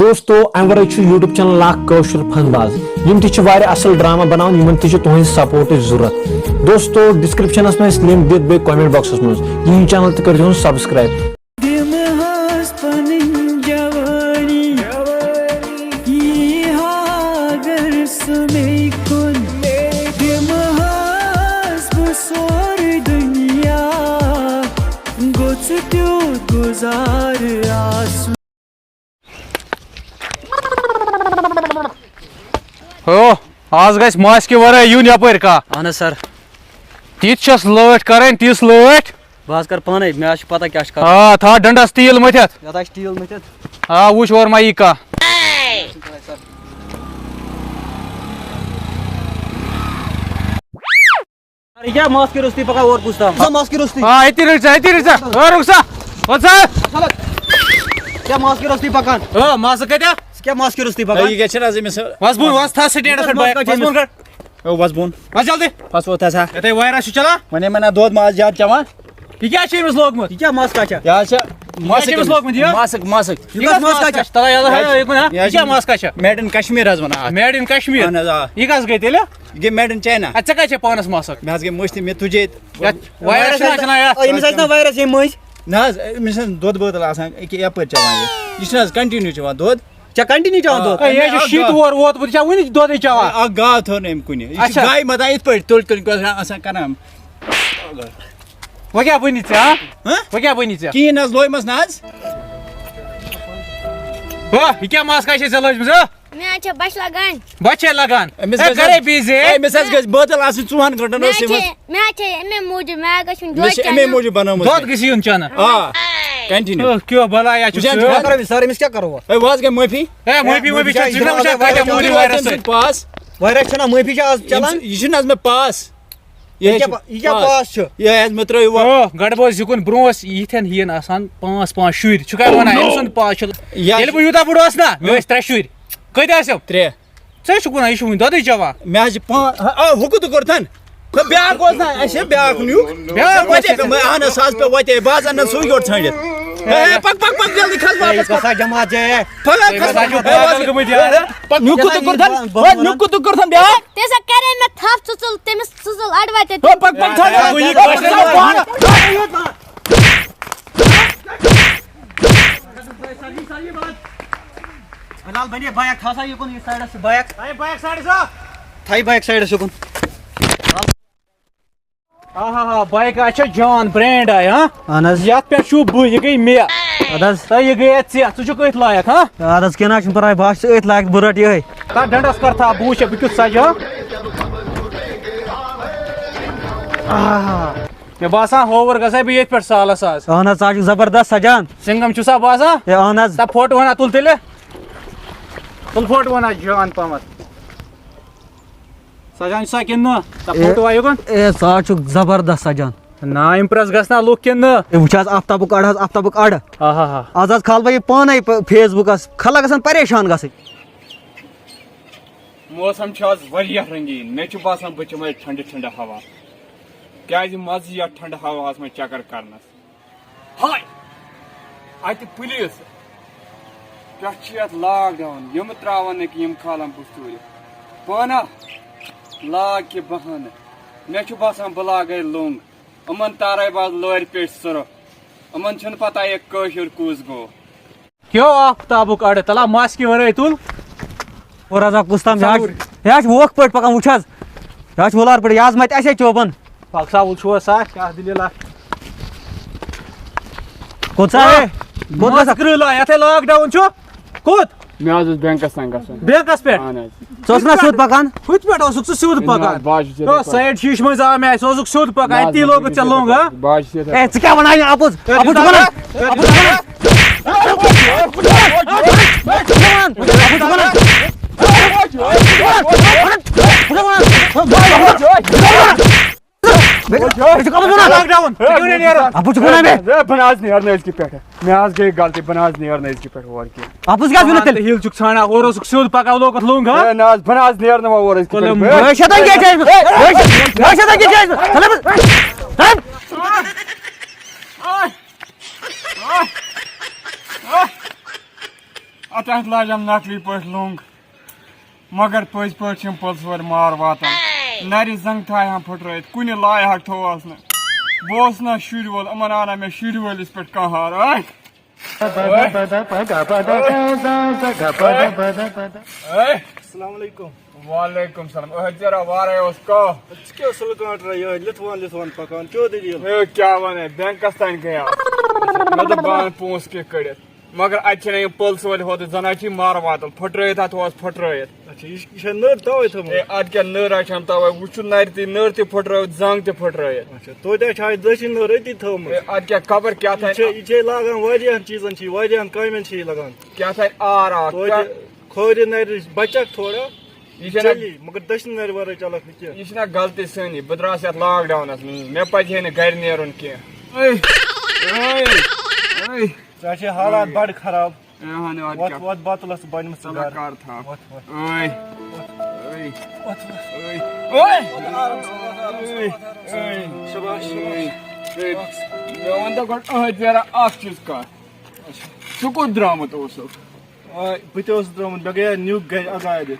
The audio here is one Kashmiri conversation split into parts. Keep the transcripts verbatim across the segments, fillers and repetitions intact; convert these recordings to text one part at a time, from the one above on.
دوستو، امہِ ورٲے چھُ YouTube channel اکھ کٲشُر فن باز۔ یِم تہِ چھِ واریاہ اصل ڈرامہ بناوان، یِمن تہِ چھِ تُہنٛز سپورٹٕچ ضروٗرت۔ دوستو، ڈسکرپشنس منٛز link دِتھ بیٚیہِ comment boxس منٛز۔ یِہنٛد channel تہِ کٔرۍزِہون subscribe۔ دِمہٕ ہاس پنٕنۍ جوانی، یی ہا اگر سُہ مےٚ کُن، دِمہٕ ہاس بہٕ سورُے دُنیا، گوٚژھ تیُتھ گُزارٕ آسُن۔ ہو، آز گژھِ ماسکہِ ورٲے یُن یپٲرۍ کانٛہہ۔ اہن حظ سر۔ تِژھ چھس لٲٹھۍ کرٕنۍ، تِژھ لٲٹھۍ۔ بہٕ حظ کرٕ پانے، مےٚ حظ چھِ پتہ کیٛاہ چھِ کرُن۔ آ، تھاو ڈنڈس تیٖل مٔتھِتھ۔ یتھ حظ چھِ تیٖل مٔتھِتھ۔ آ، وٕچھ اورٕ ما یی کانٛہہ۔ یہِ کیٛاہ ماسکہِ روٚستُے پکان اورٕ کُس تام؟ ژٕ ماسکہِ روٚستُے۔ آ، أتی رُک سا، أتی رُک سا۔ آ، رُک سا۔ وَن سا۔ کیٛاہ ماسکہِ روٚستُے پکان؟ آ، ماسک کَتہِ؟ ژٕ کیٛاہ ماسکہِ روٚستُے پکان؟ یہِ کیٛاہ چھِنہٕ حظ أمِس؟ وَس بون، وَس تھَس سٹینڈَس پٮ۪ٹھ ماسک بایِک، کَتہِ وَس بون أمِس؟ کَڑ۔ او، وَس بون۔ وَس جلدی۔ پَس ووت حظ ہا۔ ییٚتہِ وایرَس چھُ چلان۔ وۄنۍ یِمَن نا دۄد ماز زیادٕ چٮ۪وان۔ یہِ کیٛاہ چھُ أمِس لوگمُت؟ یہِ کیٛاہ ماسکا چھےٚ؟ یہِ حظ چھِ یہِ کیٛاہ چھُ أمِس لوگمُت یہِ؟ Mask, mask. یہِ کۄس ماسکا چھےٚ؟ تَلہٕ یَلہٕ ہا، یہِ کُن ہا۔ یہِ کیٛاہ ماسکا چھےٚ؟ Made in Kashmir حظ وَنان اَتھ۔ Made in Kashmir۔ اَہَن حظ، آ۔ یہِ کَس گٔے تیٚلہِ؟ یہِ گٔے made in China۔ اَدٕ ژےٚ کَتہِ چھےٚ پانَس ماسک؟ مےٚ حظ گٔے مٔشتٕے، مےٚ تُجے۔ یَتھ وایرَس چھُنہ، چھُنہ یَتھ؟ آ، أمِس آسہِ نہ وایرَس ییٚمہِ مٔنٛزۍ۔ نہ حظ، أمِس چھِنہٕ دۄد بٲتَل آسان، أکیٛاہ یَپٲرۍ چٮ۪وان یہِ۔ یہِ چھِنہٕ حظ continue چٮ۪وان دۄد؟ ژےٚ continue چٮ۪وان آ۔ دۄد؟ ہے، یہِ حظ چھُ اَکھ شیٖتہٕ گا-، وُہُر ووتمُت، یہِ چھا وُنہِ دۄدٕے چٮ۪وان؟ اَکھ گاو تھٲو نہٕ أمۍ کُنہِ۔ یہِ چھُ اچھا۔ گایہِ مَتان یِتھ پٲٹھۍ، تُلۍ تُلۍ کٲنٛسہِ آسان کَران۔ وۄنۍ کیٛاہ بَنہِ ژےٚ، ہا؟ ہہ؟ وۄنۍ کیٛاہ بَنہِ ژےٚ؟ کِہیٖنۍ نہ حظ، لویمَس نہ حظ۔ ہو، یہِ کیٛاہ ماسکا چھےٚ ژےٚ لٲجمٕژ، ہا؟ مےٚ حظ چھےٚ بۄچھِ لگان۔ بۄچھِ چھےٚ لگان؟ أمِس ہے، گژھِ گرے حظ، بِہزِ۔ ہے، أمِس حظ گژھِ بٲتَل آسٕنۍ ژۄن گٲنٛٹَن مےٚ حظ ٲسٕے چھےٚ، منٛز۔ مےٚ حظ چھےٚ اَمے موٗجوٗب، مےٚ حظ گژھِ مےٚ اَمے موٗجوٗب بَنٲومٕژ دۄد مےٚ۔ گژھِ یُن چٮ۪نہٕ۔ آ، continue۔ او، کیٛاہ بَلایا چھُ وٕچھان ژٕ؟ چھُ۔ کیٛاہ کَرو أمِس؟ سَر، أمِس کیٛاہ کَرو وۄنۍ؟ ہے، وۄنۍ حظ گٔے معٲفی۔ ہے، معٲفی، معٲفی چھےٚ، ژٕ چھُکھ نہ وٕچھان کٲتیٛاہ موٗدۍ وایرَس سۭتۍ؟ پاس۔ وایرَس چھَنہ معٲفی چھےٚ آز چَلان؟ أمِس، یہِ چھُنہٕ حظ مےٚ پاس۔ یہِ یہِ حظ کیٛاہ چھُ پا-، یہِ کیٛاہ پاس۔ پاس چھُ؟ یہِ حظ مےٚ ترٛٲیِو وۄنۍ۔ او، گۄڈٕ بوز یہِ کُن، برونٛہہ ٲسۍ یِتھٮ۪ن ہِوٮ۪ن آسان پانٛژھ، پانٛژھ شُرۍ۔ چھُکھ وَنان، أمۍ سُنٛد پاس چھُ۔ یہِ حظ ییٚلہِ بہٕ یوٗتاہ بوٚڑ اوسُس نہ، مےٚ ٲسۍ ترٛےٚ شُرۍ۔ کۭتیٛاہ ٲسِو؟ ترٛےٚ۔ ژٕ ہے چھُکھ وَنان، یہِ چھُ وُنہِ دۄدٕے چٮ۪وان۔ مےٚ حظ چھِ پانٛژھ، آ، ہُہ کوٚت کوٚرتھَن؟ تہٕ بیٛاکھ اوس نہ، اَسہِ چھِ بیٛاکھ نیوٗ۔ بیٛاکھ سُہ وَتے اوس پٮ۪مہٕ، اَہَن حظ، سُہ حظ پیوٚو وَتے۔ بہٕ حظ اَنَن سُے یورٕ ژھٲنٛڈِتھ۔ ہے، ہے، پَک، پَک، پَک، جلدی کھَس ہے، واپَس، یہِ کھَس۔ کۄسا جماعت چھےٚ؟ پَک، ہے، کھَس، کھَس، کھَس۔ ہے، پَک۔ نیوٗ کوٚت کوٚرتھَن؟ ہے، نیوٗ کوٚت کوٚرتھَن بیٛاکھ؟ تیٚلہِ سا کَرے مےٚ تھَپھ ژٕژُل، تٔمِس ژٕژُل اَڈٕ وَتے۔ ہے، پَک، پَک، ژھانٛڈ۔ ہے، گوٚو یہِ کۄس جماعت؟ بِلال بَنے بایِک، تھاو سا یہِ کُن، یہِ سایڈَس چھِ بایِک۔ تھاو یہِ بایِک سایڈَس، آ۔ تھاو یہِ بایِک سایڈَس یہِ کُن۔ آ ہا ہا، بایِک آے چھےٚ جان، برینڈ آے، ہاں؟ اَہَن حظ۔ یَتھ پٮ۪ٹھ چھُو بہٕ، یہِ گٔے مےٚ۔ اَدٕ حظ۔ تہٕ یہِ گٔیے ژےٚ، ژٕ چھُکھ أتھۍ لایق، ہاں؟ اَدٕ حظ، کینٛہہ نہ حظ چھُنہٕ پَرواے، بہٕ حظ چھُس أتھۍ لایق، بہٕ رَٹہٕ یِہوٚے۔ تَتھ ڈَنڈَس کَر تھَپھ، بہٕ وٕچھِ بہٕ کیُتھ سَجہٕ، ہاں؟ آ۔ مےٚ باسان ہووُر گژھے بہٕ ییٚتھۍ پٮ۪ٹھ سالس آز۔ اہن حظ، ژٕ حظ چھُکھ زبردست سجان۔ سنگم چھُ سا باسان؟ ہے اہن حظ۔ سا فوٹو ہنا تُل تیٚلہِ۔ تُل فوٹو ہنا جان پہمتھ۔ سجان چھُ سا کِنہٕ نہٕ؟ سا اے، فوٹو آیُکن؟ اے، ژٕ حظ چھُکھ زبردست سجان۔ نا امپریس گژھِ نا لُکھ کِنہٕ نہٕ؟ اے، وٕچھ حظ آفتابُک اڑٕ حظ، آفتابُک اڑٕ۔ آ ہا ہا۔ آز حظ کھالہٕ بہٕ یہِ پانے پ-، فیس بُکس۔ خلق گژھن پریشان گژھٕنۍ۔ موسم چھُ آز واریاہ رنگیٖن۔ مےٚ چھُ باسان بہٕ چمہٕ ٹھنڈٕ ٹھنڈٕ ہوا۔ کیازِ مزٕ چھُ یتھ ٹھنڈٕ ہوہس منٛز چکر کرنس۔ ہاے! اتہِ پُلیٖس۔ پٮ۪ٹھٕ چھِ یتھ لاک ڈاوُن۔ یِم تراون نہٕ کینٛہہ، یِم کھالن بُتھ ژوٗرِ۔ پانا لاگ کہِ بہانہٕ۔ مےٚ چھُ باسان بہٕ لاگے لوٚنگ۔ یِمن تارے باز لورِ پیٹھ سُرٕ۔ یِمن چھُنہٕ پتہ یہِ کٲشُر کُس گوٚو۔ کیو آفتابُک اڑٕ تلا ماسکہِ ورٲے تُل۔ اور حظ آو کُس تام، یہِ حظ چھُ، ضروٗر۔ یہِ حظ چھُ ووکھ پٲٹھۍ پکان، وٕچھ حظ۔ یہِ حظ چھُ وۄلار پٲٹھۍ، یہِ حظ متہِ اَسے چوبن۔ پکھ سا وٕچھو سا، کیٛاہ دٔلیٖلہ؟ کوٚت سا آ، ہے؟ کوٚت ماسکہٕ گژھکھ؟ رٲلا، یتھے لاک ڈاوُن چھُ۔ کوٚت؟ مےٚ حظ اوس بینکس تام گژھُن۔ بینکس پٮ۪ٹھ؟ اہن حظ۔ ژٕ اوسُکھ نا سیوٚد پکان؟ ہُتھ پٮ۪ٹھ اوسُکھ ژٕ سیوٚد ہے، نہ، پکان۔ بہٕ حظ چھُس یِتھَے او، پٲٹھۍ۔ سایڈ شیٖشہٕ منٛزۍ آو مےٚ اَتھِ، ژٕ اوسُکھ سیوٚد پکان، نہ حظ، اَتی بہٕ لوگُتھ چھُس ژےٚ یِتھَے لوٚنٛگ، ہا؟ پٲٹھۍ۔ بہٕ حظ چھُس یِتھَے اے، پٲٹھۍ۔ ژٕ کیٛاہ وَنان یہِ اَپُز؟ اَپُز چھُکھ وَنان؟ اَپُز چھُکھ وَنان؟ اَپُز چھُکھ وَنان؟ اَپُز چھُکھ وَنان؟ Lockdown. ژٕ کیٛاہ وَنان؟ اَپُز چھُکھ وَنان مےٚ؟ ہے، بہٕ نہٕ حظ نیرٕ نہٕ أزکہِ پٮ۪ٹھٕ۔ مےٚ حظ گٔے غلطی، بہٕ نہٕ حظ نیرٕ نہٕ أزکہِ پٮ۪ٹھٕ اورٕ کینٛہہ۔ اَپُز کیٛاہ چھُکھ وَنان تیٚلہِ؟ ہیٖل چھُکھ ژھانٛڈان، اورٕ اوسُکھ سیوٚد پَکان، لوگُتھ لوٚنٛگ، ہا؟ ہے، نہ حظ، بہٕ نہٕ حظ نیرٕ نہٕ وۄنۍ اورٕ أزکہِ پٮ۪ٹھٕ۔ ہے، شیطان کیٛاہ چھِ اَسہِ؟ ہے، شیطان کیٛاہ چھِ اَسہِ؟ ژَلہ بہٕ، ژَلہ بہٕ۔ اتھ تتھ لاجم نقلی پٲٹھۍ لوٚنٛگ، مگر پٔزۍ پٲٹھۍ چھِم پُلسہٕ وٲلۍ مار واتان۔ نرِ زنٛگ تھایہِ ہم پھٕٹرٲیِتھ، کُنہِ لایہٕ ہا تھووہس نہٕ۔ بہٕ اوسُس نہ شُرۍ وول، یِمن آو نہ مےٚ شُرۍ وٲلِس پٮ۪ٹھ کانٛہہ ہار۔ آے۔ السلام علیکم۔ وعلیکم السلام۔ أتھۍ ژےٚ را وارے اوس کانٛہہ۔ ژٕ کیٛاہ سُلہٕ کانٛٹرا یِہوٚے لِتھوان لِتھوان پکان، کیٛاہ دٔلیٖل؟ ہے، کیٛاہ وَنَے، بینکَس تانۍ گٔیاس۔ مےٚ دوٚپ بہٕ اَنہٕ پونٛسہٕ کینٛہہ کٔڑِتھ۔ مگر اَتہِ چھِنہٕ یِم پُلسہٕ وٲلۍ ہوتٕے، زَن حظ چھِ مار واتَل، پھٕٹرٲیِتھ اَتھ اوس پھٕٹرٲیِتھ۔ اچھا، یہِ چھِ، یہِ چھےٚ نٔر تَوَے تھٲومٕژ؟ ہے، اَتھ کیٛاہ نٔر حظ چھَم تَوَے، وٕچھ چھُ نَرِ تہِ نٔر تہِ پھٕٹرٲوِتھ، زَنٛگ تہِ پھٕٹرٲیِتھ۔ اچھا، توتہِ حظ چھِ اَتھ دٔچھِنۍ نٔر أتی تھٲومٕژ۔ ہے، اَتھ کیٛاہ خبر کیٛاہ یہِ تھایہِ؟ چھِ، یہِ چھِ لاگان واریاہَن چیٖزَن چھِ یہِ، واریاہَن کامٮ۪ن چھِ یہِ لَگان۔ کیٛاہ تھایہِ آر اَتھ؟ توتہِ کیٛاہ؟ کھورِ نَرِ بَچَکھ تھوڑا۔ یہِ چھےٚ نہ چلی، مگر دٔچھنہِ نَرِ وَرٲے چَلَکھ نہٕ کینٛہہ۔ یہِ چھِ نہ غلطی سٲنی، بہٕ درٛاس یَتھ لاک ڈاوُنَس منٛز، مےٚ پَزِ ہے نہٕ گَرِ نیرُن کینٛہہ۔ أے، أے، أے۔ ژےٚ چھے حالات بَڑٕ خراب۔ اے، اَہَن، اَدٕ وَتھ، کیٛاہ؟ وَتھ، وَتھ، تُلَس ژٕ بَنہِ مُژٕ چلو گَرٕ۔ کَر تھاو۔ وَتھ، وَتھ۔ أے، أے، أے۔ وَتھ، وَتھ۔ أے، أے۔ شاباش، شاباش۔ أے، أے۔ مےٚ وَن تہٕ گۄڈٕ أہَے پھیرا اَکھ چیٖز کَتھ۔ ژٕ کوٚت درٛامُت اوسُکھ؟ آ، بہٕ تہِ اوسُس درٛامُت، مےٚ گٔیے نیُک گرِ اَگادِ،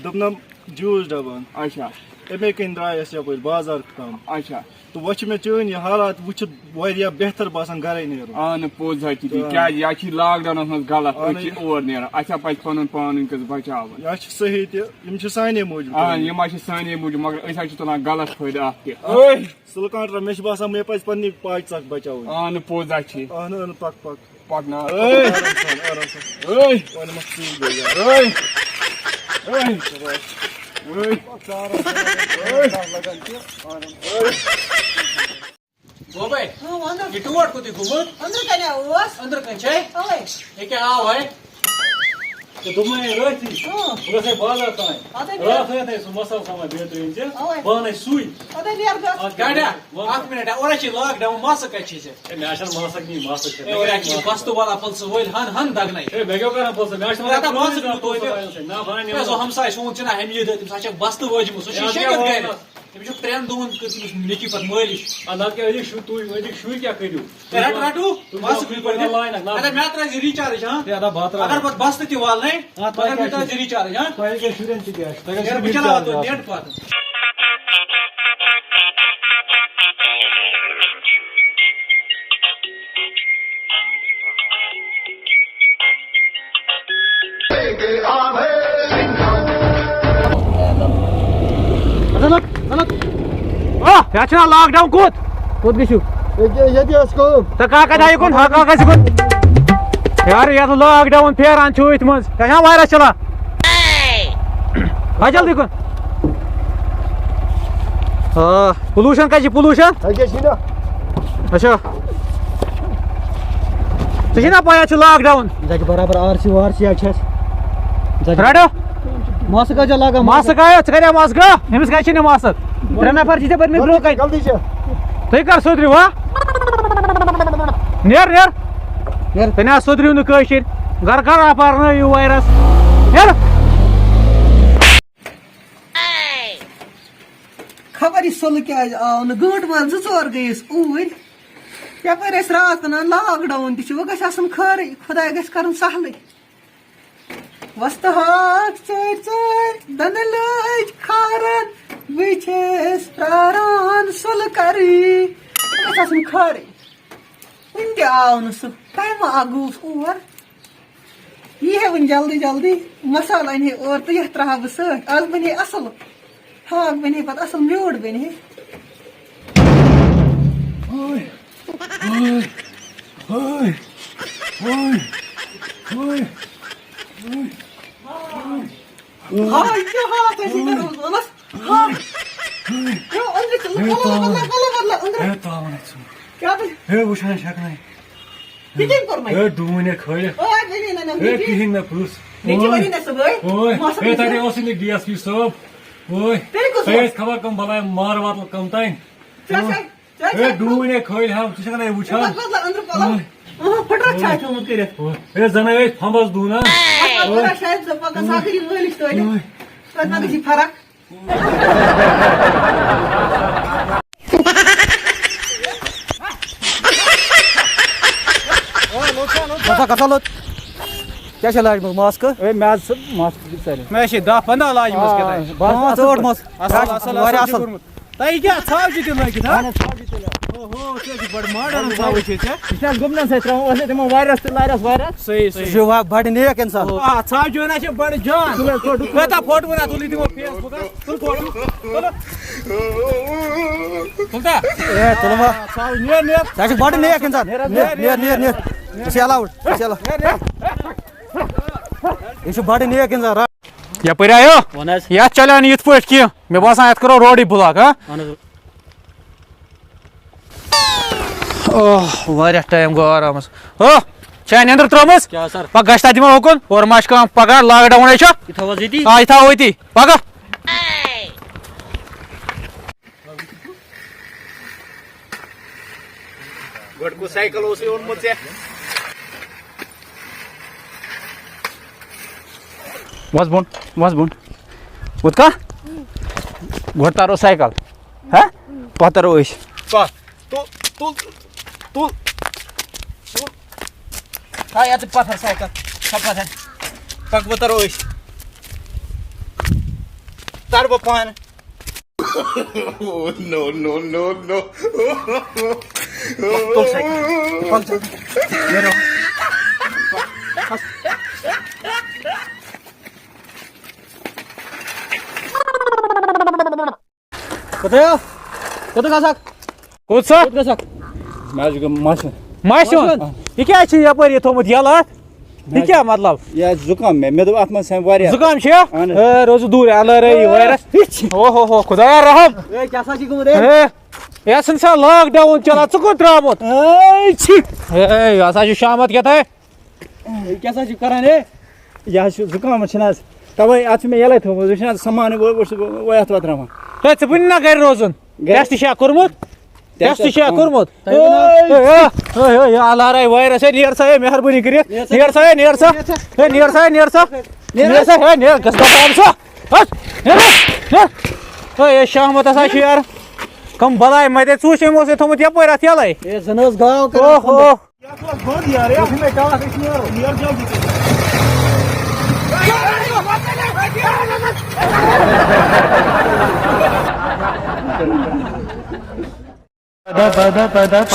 دوٚپنَم جوٗس ڈَبہٕ اَن۔ اچھا۔ اَمے کِنۍ درٛایَس یَپٲرۍ بازار تام۔ اچھا۔ تہٕ وۄنۍ چھِ مےٚ چٲنۍ یہِ حالات وٕچھِتھ واریاہ بہتر باسان گَرَے نیرُن۔ اَہَن، پوٚز حظ چھِ تی۔ تہٕ کیٛازِ یہِ چھِ لاک ڈاوُنَس منٛز غلط، أسۍ چھِ اور نیران، اَسہِ ہا پَزِ پَنُن پان وٕنکٮ۪س بَچاوُن۔ یہِ حظ چھِ صحیح تہِ، یِم چھِ سانے موٗجوٗب آ، کَران۔ یِم حظ چھِ سانے موٗجوٗب، مگر أسۍ حظ چھِ تُلان غلط فٲیدٕ اَتھ تہِ۔ اَتھ أے! سُلہٕ کانٛٹرا، مےٚ چھُ باسان مےٚ پَزِ پَنٕنی پاکہِ ژَکھ بَچاوٕنۍ۔ اَہَن، پوٚز حظ چھِ۔ اَہَن، اَہَن، پَک، پَک۔ پَکناو۔ أے! آرام سان، آرام سان۔ أے! وۄنۍ ما ژٕے گٔے یارٕ۔ أے! أے! شاباش۔ أے! أے! لگان تہِ۔ آرام سان۔ بوبے، ہاں، وَن۔ یہِ ٹوٹھ کوٚت یہِ گوٚمُت؟ أنٛدرٕ کَنہِ اوس۔ أنٛدرٕ کَنہِ چھے؟ اَوَے۔ یہِ کیٛاہ آو ہے؟ تہٕ دوٚپمَے رٲتھی، ہاں۔ بہٕ گژھٕ ہے بازار تام۔ اَدٕ راتھ راتھ ہے سُہ مصالہٕ سامان بیترِ أنۍ زِ۔ اَوَے۔ بہٕ اَنَے سُے۔ اَدٕ نیرٕ گژھ۔ اَدٕ گاڑیا، اَکھ مِنٹ، اورے چھِ لاک ڈاوُن، مَسہٕ کَتہِ چھِ ژےٚ؟ ہے، مےٚ چھَنہٕ ماسک نِنۍ، ماسک چھَنہٕ۔ ہے، اورے چھِ بستہٕ والا پُلسہٕ وٲلۍ ہَن ہَن دَگنَے۔ ہے، مےٚ کیٛاہ کَران پُلسہٕ؟ مےٚ چھِ ہے، وَنان دَپان پُلسہٕ ماسک نِنۍ، نہٕ توتہِ۔ پُلسہٕ نہ بَنان ہے، سُہ نِمو۔ ہمساے سون چھُنہ ہَمہِ یہِ دۄہ، تٔمِس ہا چھَکھ بستہٕ وٲجمٕژ، سُہ چھُ ہے، شیٚنگِتھ یَتھ گَرِ۔ وَنان۔ تٔمِس چھُکھ ترٛٮ۪ن دۄہَن کٔر تٔمِس نِکی پَتہٕ مٲلِش۔ آ، نَتہٕ کیٛاہ أزِکۍ شُرۍ، تُہۍ أزِکۍ شُرۍ کیٛاہ کٔرِو؟ ہے، رَٹ، رَٹو، تُہۍ ماسک تُہۍ کٔرِو پَتہٕ لاین اَکھ، نہ۔ اَدٕ مےٚ ترٛٲے زِ recharge، ہاں؟ ہے، اَدا بہٕ ہا ترٛاوٕ۔ اگر پَتہٕ بستہٕ تہِ والنَے، آ، تۄہہِ اگر مےٚ کیٛاہ ترٛٲے زِ چھُ؟ Recharge، ہاں؟ تۄہہِ کیٛاہ شُرٮ۪ن چھِ کیٛاہ چھُ؟ تۄہہِ کیٛاہ یارٕ، چھُ بہٕ چلاوٕ recharge تۄہہِ آسان؟ Net پَتہٕ۔ آ، یتھ چھُنہ lockdown کوٚت؟ کوٚت گٔژھِو؟ ییٚکیٛاہ، ییٚتی ٲس کٲم۔ تہٕ کاکا تھایہِ کُن، ہا کاکا چھِ کُن۔ یارٕ، یتھ lockdown پھیران چھُ أتھۍ منٛز۔ تۄہہِ چھا virus چلان؟ ہا جلدی کُن۔ آ، pollution کتہِ چھِ pollution؟ ییٚکیٛاہ چھِنہ۔ اچھا۔ ژےٚ چھے نا پَے، اَتھ چھُ lockdown۔ یہِ چھِ برابر آر سی وار سی اَتہِ چھِ اَسہِ۔ رَٹو۔ ماسک حظ چھِ لاگان، ماسک آیا، ژٕ کَتہِ آو ماسک؟ أمِس کَتہِ چھِ نہٕ ماسک؟ ترٛےٚ نفر چھِ ژےٚ پٔتمہِ برٛونٛہہ کَنہِ۔ غلطی چھِ۔ تُہۍ کر سُدھرِو، ہا؟ نیر، نیر۔ نیر۔ تُہۍ نہ حظ سُدھرِو نہٕ کٲشِرۍ۔ گرٕ کر اپارنٲیِو virus۔ نیر۔ خبر یہِ سۄلہٕ کیٛازِ آو نہٕ، گٲنٛٹہٕ واد زٕ ژور گٔیَس اوٗرۍ۔ یَپٲرۍ ٲسۍ راتھ وَنان lockdown تہِ چھُ، وۄنۍ گژھِ آسُن خٲرٕے، خۄداے گژھِ کَرُن سہلٕے۔ وۄستہٕ ہاکھ ژٲرۍ ژٲرۍ، دَنٛدٕ لٲج کھاران، بہٕ چھَس پرٛاران سۄلہٕ کَرٕے۔ وۄنۍ گژھِ آسُن خٲرٕے۔ وُنہِ تہِ آو نہٕ سُہ، ٹایمہٕ اَکھ گوٚوُس اور۔ یی ہے وۄنۍ جلدی جلدی، مصالہٕ اَنہِ ہے اورٕ تہٕ یَتھ ترٛاوٕ ہا بہٕ سۭتۍ۔ آز بَنے اَصٕل، ہاکھ بَنے پَتہٕ اَصٕل، میوٗٹھ بَنے۔ ہاے، کیٛاہ ہاکھ آسہِ یہِ کَرُن؟ وَلَس۔ ہاے۔ ہے، أنٛدرٕ کِنۍ، ہے، وَلہٕ، تاوَن۔ وَلہٕ، وَلہٕ، وَلہٕ، أنٛدرٕ۔ ہے، تاوَن ہے ژٕ۔ کیٛاہ بَنہِ؟ ہے، وٕچھ حظ ہٮ۪کہٕ نَے۔ یہِ کٔمۍ کوٚر وۄنۍ؟ ہے، ڈوٗنۍ ہے کھٲلِتھ۔ اوے، ؤنِو نہ، نہ، ہے، مےٚ کِہیٖنۍ نہ پرُژھ۔ مےٚ کہِ اوے۔ ؤنِو نہ صُبحٲے۔ اوے۔ موسم ہے، کیُتھ تَتہِ چھُ؟ اوسُے نہٕ گیس وِیس صٲب۔ اوے۔ تیٚلہِ کُس تَتہِ اوس؟ ٲسۍ خبر کٕم بَلاے مارٕ واتَل کَم تام۔ ژےٚ اوے۔ چھےٚ، ژےٚ ہے، چھےٚ ڈوٗنۍ ہے کھٲلۍ ہاو، ژٕ چھَکھ نہ یہِ وٕچھان؟ مےٚ بدلاو أنٛدرٕ پَلو۔ اوے۔ اَہَن، پھٕٹرَکھ چھِ اَتھ تھٲومٕژ کٔرِتھ۔ اوے۔ ہے، زَنَے ٲسۍ پھَمبَس دُہُن، ہا؟ اَتھ اوے۔ پھٕٹرَکھ چھِ اَتھ زٕ پَکان، اوے۔ سۄ کٔرِو مٲلِش توتہِ۔ اوے۔ تَتھ ما گژھِ فرق؟ کسا، کسا لوٚت؟ کیٛاہ چھےٚ لاجمٕژ ماسکہٕ؟ اے، مےٚ حظ ژھٕن ماسکہٕ دِژ سارے۔ مےٚ چھے دَہ پنٛداہ لاجمٕژ آ، کیٛاہ تام۔ بہٕ حظ پانٛژھ ٲٹھ ماسکہٕ۔ اَصٕل، اَصٕل، واریاہ اَصٕل اَصٕل۔ کوٚرمُت۔ تۄہہِ کیٛاہ ژھاوجہِ تہِ لٲگِتھ، ہا؟ اَہَن حظ، ژھاوجہِ تہِ لٲگِتھ۔ اوہو، ژےٚ چھِ بَڑٕ ماڈٲرٕن ژھاوٕج چھے ژےٚ۔ یہِ چھِ اَتھ گُپنَن سۭتۍ ترٛاوان، اوس یہِ تِمَن واریاہَس تہٕ لاریَس واریاہَس۔ صحیح، صحیح۔ یہِ چھُ وا-، بَڑٕ نیک اِنسان۔ آ، ژھاوجہِ ہنا چھِ بَڑٕ جان۔ تُل حظ فوٹو۔ کۭژاہ فوٹو ہنا تُلِو تِمو فیس بُکَس؟ تُل فوٹو۔ تُل۔ تُل تا؟ اے، تُل ما۔ آ، ژھاوجہِ، نیر، نیر۔ ژٕ چھُکھ بَڑٕ نیک اِنسان۔ نیر، نیر، نیر، نیر۔ أسۍ الاوُڈ، أسۍ الاوُڈ۔ یہِ چھُ بَڑٕ نیک اِنسان۔ یپٲرۍ آیو۔ وَن حظ۔ یتھ چلیو نہٕ یِتھ پٲٹھۍ کینٛہہ۔ مےٚ باسان، یتھ کرو روڈٕے بلاک، ہا؟ اہن حظ۔ اوہ، واریاہ ٹایم گوٚو آرامس۔ ہو، چھا نیٚنٛدٕر ترٲومٕژ؟ کیٛاہ سر؟ پگاہ گژھِ تتھ دِمو حُکُن، اورٕ ما چھِ کانٛہہ پگاہ، lockdown چھُ۔ یہِ تھاوو حظ ییٚتی۔ آ، یہِ تھاوو أتی۔ پگاہ۔ گۄڈٕ کُس سایکل اوسُے اوٚنمُت ژےٚ؟ وَس بۄن، وَس بۄن۔ وُتھ کا؟ گۄڈٕ تارو سایکل۔ ہا؟ پَتہٕ تارو أسۍ۔ پَتھ۔ تُل، تُل، تُل، تُل۔ تھاو یَتھ پَتھَر سایکل۔ تھاو پَتھَر۔ پَکھ بہٕ تارو أسۍ۔ تَرٕ بہٕ پانہٕ۔ Oh, no, no, no, no. تُل سا یہِ۔ تُل سا۔ نیرو۔ کوٚت آو؟ کوٚت گژھکھ؟ کوٚت سا؟ کوٚت گژھکھ؟ مےٚ حظ چھُ گوٚمُت مَس۔ مَس ہیوٚن؟ مَس ہیوٚن؟ یہِ کیٛازِ چھُ یَپٲرۍ یہِ تھوٚمُت یَلہٕ اَتھ؟ یہِ کیٛاہ مطلب؟ یہِ حظ زُکام مےٚ، مےٚ دوٚپ اَتھ منٛز چھِ وَنۍ واریاہ۔ زُکام چھُ؟ اَہَن حظ۔ اے، روزٕ دوٗر، اَلہٕ رٲیی وایرَس۔ ہِچ۔ او ہو ہو، خۄدایا رحم۔ اے، کیٛاہ سا چھِ گوٚمُت، اے؟ اے، یہِ ہسا چھُ lockdown چلان، ژٕ کوٚت درٛامُت؟ اے، چھی۔ اے، یہِ ہسا چھُ شامَتھ کیٛاہ تام۔ اے، کیٛاہ سا چھُ کران، اے؟ یہِ حظ چھُ زُکامَس چھِنہٕ حظ، تَوَے اَتھ چھُ مےٚ یَلَے تھوٚمُت، وٕچھ نہ حظ، سامان وۄنۍ، وۄنۍ، وۄنۍ اَتھ وَتراوان۔ ہے، ژٕ بَنہِ نا گَرِ روزُن؟ گَرِ test چھا کوٚرمُت؟ Test test چھا کوٚرمُت؟ تۄہہِ ووٚنوُ؟ A, A, A, A, A, A, اللہ راے وایرس، ہے، نیر سا، ہے، مہربٲنی کٔرِتھ۔ نیر سا۔ نیر سا، ہے، نیر سا۔ ہے، نیر سا، ہے، نیر سا۔ نیر سا۔ نیر سا، ہے، نیر، گژھ بہٕ آرام سا۔ ہٹ، نیر، نیر۔ ہے، ہے، شامت ہسا چھُ یار۔ کم بلاے مَتہِ ژوٗچ أمۍ اوس یہِ تھوٚمُت یَپٲرۍ اَتھ یَلَے۔ ہے، زَن ٲس گاو کران اوہ، اوہ۔ یَتھ اوس بنٛد یار، یَتھ چھُنہٕ مےٚ چَلان، أسۍ نیرو، نیر جلدی کٔرِتھ۔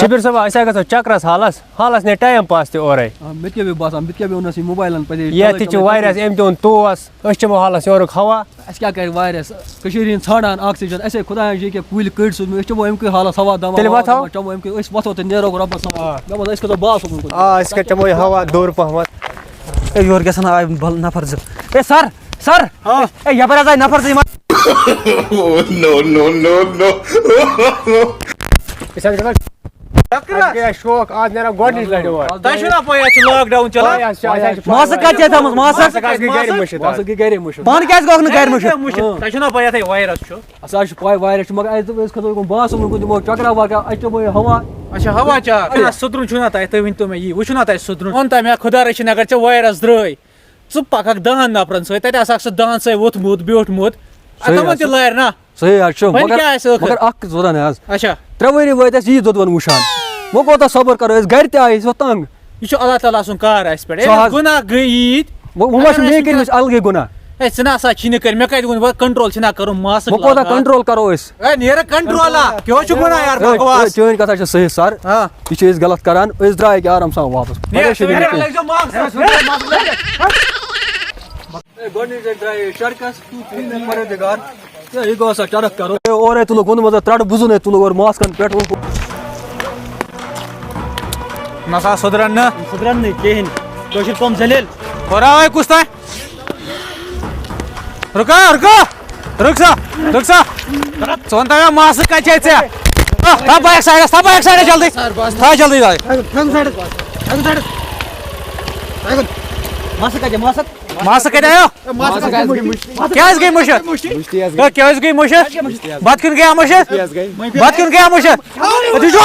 شبیر صٲب، أسۍ ہا گژھو چکرس حالس، حالس نے time pass تہِ اورے۔ آ، مےٚ تہِ کیٛاہ بیٚیہِ باسان، مےٚ تہِ کیٛاہ بیٚیہِ اوٚن اَسہِ یہِ موبایلن پَزے یتھ تہِ چلے چھِ چلے واریاہس، أمۍ تہِ اوٚن توس، أسۍ چمو حالس یورُک ہوا۔ اَسہِ کیٛاہ کرِ واریاہس؟ کٔشیٖرِ ہِنٛدۍ ژھانٛڈان oxygen، اَسے خۄدایَن چھِ ییٚکیٛاہ کُلۍ کٔٹۍ سوٗزمٕتۍ، أسۍ چمو اَمہِ کُے حالس ہوا دوا تیٚلہِ ووا وۄتھو۔ دوا، چمو اَمہِ کُے، أسۍ وۄتھو تہٕ نیرو رۄبس حوالہٕ۔ آ۔ مےٚ باسان، أسۍ کھسو باسُن کُن۔ آ، أسۍ کَتہِ چمو یہِ ہوا دوٚر پہمتھ؟ اے، یورٕ گژھن آے بل-، نفر زٕ۔ اے، سر، سر۔ ہاں۔ اے، یپٲرۍ حظ آے نفر زٕ یِوان۔ Oh, no, no, no, no. أسۍ حظ گژھو چکرس۔ اَسہِ گٔے شوق، آز نیران گۄڈٕنِچ لٹہِ اور۔ تۄہہِ چھُو نا پَے، اَتھ چھُ lockdown چلان؟ تۄہہِ آسہِ، اَسہِ آسہِ پَے۔ ماسک کَتہِ چھِ تھٲومٕژ؟ ماسک؟ ماسک آسہِ گٔے گرِ مُشِتھ۔ ماسک گٔے گرے مُشِتھ۔ پانہٕ کیٛازِ گوٚکھ نہٕ گرِ مُشِتھ؟ مُشِتھ۔ تۄہہِ چھُو نا پَے، یَتھے virus چھُ؟ اَسہِ حظ چھُ پَے virus چھُ، مگر اَسہِ دوٚپ، أسۍ کھسو یِکُن باسُن وٕنکُن، دِمو چکرا وکرا، اَسہِ چٮ۪مو یہِ ہوا۔ اچھا، ہوا چار۔ اچھا۔ کیٛاہ سُدرُن چھُو نا تۄہہِ؟ تُہۍ ؤنۍ تو مےٚ یی، وٕچھِو نا تۄہہِ سُدرُن؟ ووٚن تۄہہِ مےٚ، خۄدا رٔچھِنۍ، اگر ژےٚ virus درٛٲے، ژٕ پککھ دَہَن نفرن سۭتۍ، تَتہِ آسہٕ ہاکھ ژٕ دَہَن سۭتۍ ووٚتھمُت، بیوٗٹھمُت۔ صحیح تِمن حظ تہِ چھُ۔ لارِ نا۔ صحیح حظ چھُ۔ وۄنۍ مگر، کیٛاہ آسہِ ٲخٕر؟ مگر اکھ زٕ وَنان حظ۔ اچھا۔ ترٛےٚ ؤری وٲتۍ اَسہِ یی دۄدوَن وٕچھان۔ وۄنۍ کوٗتاہ صبر کرو أسۍ؟ گرِ تہِ آیہِ أسۍ وۄنۍ تنگ۔ یہِ چھُ اللہ تعالیٰ سُنٛد کار اَسہِ پٮ۪ٹھ۔ سُہ ییٚلہِ حظ۔ گۄناہ گٔے عیٖد، وۄنۍ، وۄنۍ ما اگر چھِ مے اَسہِ کٔرمٕژ الگٕے گۄناہ؟ ہے، ژٕ نہ سا چھی نہٕ کٔرۍ، مےٚ کَتہِ ووٚن وۄنۍ control چھِنہ کَرُن، ماسٕک وۄنۍ کوٗتاہ لاگ۔ Control کرو أسۍ؟ ہے، نیرٕ control آ، کیٛاہ چھُ گۄناہ یار، ہے، بکواس۔ ہے، چٲنۍ کتھا چھِ صحیح سر۔ آ۔ یہِ چھِ أسۍ غلط کران، أسۍ درٛاے کہِ آرام سان واپس۔ نیر، پریشٲنی نیر، نہٕ کینٛہہ۔ لٲگۍ زیو ماسٕک۔ ہے، گۄڈٕنِچ لٹہِ درٛایے أسۍ سڑکس، تو پرہیزگار۔ ہے، یہِ گوٚو سا چرکھ کرُن۔ ہے، اورے تُلُکھ ووٚنمُت، ترٛٹھ بُزُن ہے تُلُکھ اورٕ ماسکن پٮ۪ٹھ۔ نسا سُدرن نہٕ۔ سُدرن نہٕ کِہیٖنۍ۔ کٲشِر قوم ذلیل۔ ہُراوے کُس تام؟ رُکا، رُکا، رُک سا، رُک سا۔ ژٕ وَن تہٕ مےٚ، ماسٕک کَتہِ چھے ژےٚ؟ آ، تھاو بایِک سایڈَس، تھاو بایِک سایڈَس جلدی۔ تھاو جلدی، تھاو۔ ماسٕک کَتہِ، ماسٕک؟ ماسٕک کَتہِ آیو؟ ماسٕک کیٛازِ گٔے مُشِتھ؟ مُشتٕے حظ گٔے۔ ہے، کیٛازِ گٔے مُشِتھ؟ مُشتٕے حظ گٔے۔ بَتہٕ کیُن گٔیا مُشِتھ؟ مُشتٕے حظ گٔے۔ بَتہٕ کیُن گٔیا مُشِتھ؟ أتی چھُ۔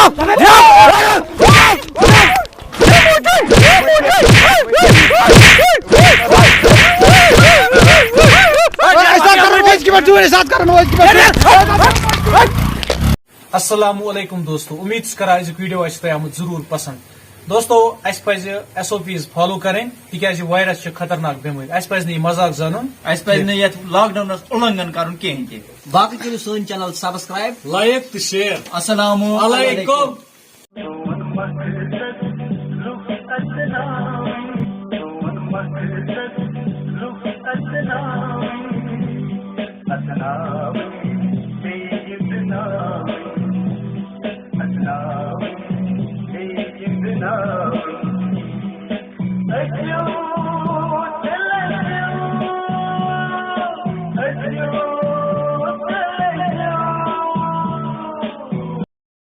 السلام علیکم دوستو، امید چھُس کران أزیُک video آسہِ تۄہہِ آمُت ضروٗر پسنٛد۔ دوستو، اسہِ پزِ ایس او پیز فالو کرٕنۍ، تِکیازِ وایرس چھِ خطرناک بٮ۪مٲرۍ۔ اسہِ پزِ نہٕ یہِ مذاق زانُن۔ اسہِ پزِ نہٕ یتھ لاک ڈاونس اُلنگھن کرُن کِہینۍ تہِ۔ باقٕے کٔرِو سٲنۍ چینل سبسکرائب۔ لائک تہٕ شیئر۔ السلام علیکم۔